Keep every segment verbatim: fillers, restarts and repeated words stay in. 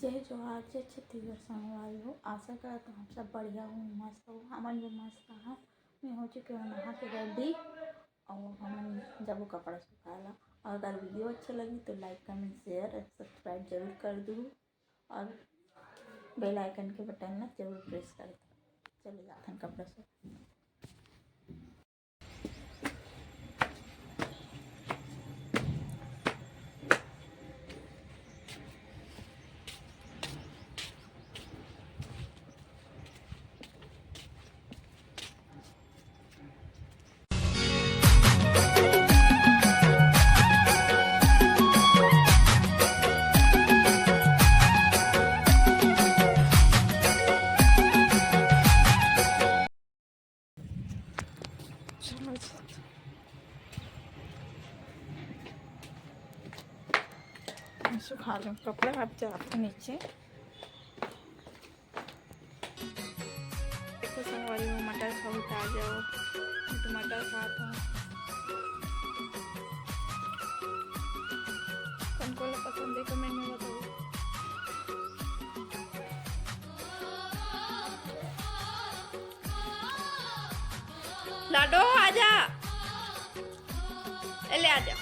जय जोहार, जय छत्तीसगढ़ संगवारी हो। आशा करत हूँ सब बढ़िया हो, मस्त हो। हमन भी मस्त हन। मैं हो चुके हूँ नहा के ready और हमन जबो कपड़ा सुखाए ला। और अगर video अच्छा लगी तो like, comment, share और subscribe जरूर कर दू और bell icon के button ला जरूर press कर दू। चले जाथन कपड़ा सुखाए। चलो, सुखा लो कपड़ा, अब जाते नीचे। देखो संगवारी हो, मटर खाओ तो आ जाओ, मैं तो मटर खात हूँ। कौन कौन ला पसंद है comment में बताओ। लाडो आजा, ए ले आजा।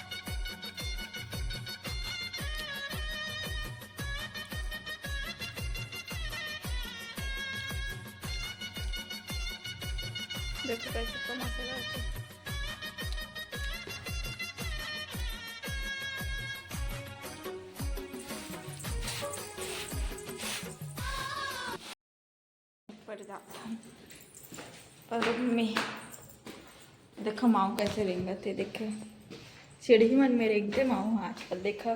देखो कैसे मसाला है। पड़ जाता है। और में देखो माऊ कैसे रेंगत हे, देखो सीढ़ी मन में रेंगते माऊ ह आजकल। देखो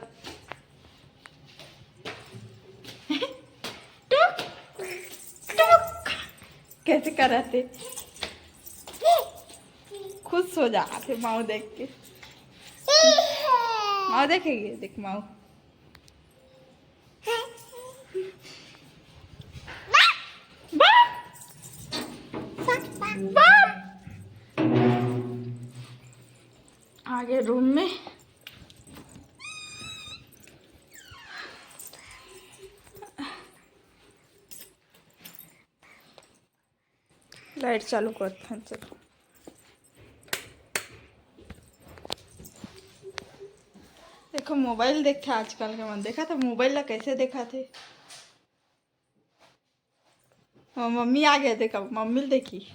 टुक टुक कैसे करत हे, खुश हो जात हे माऊ देख के। माऊ देखेगी, देख माऊ। आगे रूम में लाइट चालू करथन, चलो। देखो मोबाइल देखथे आजकल के मन, देखा था मोबाइल ला कैसे देखा थे। हाँ, मम्मी आ गए, देखा मम्मी ल देखी।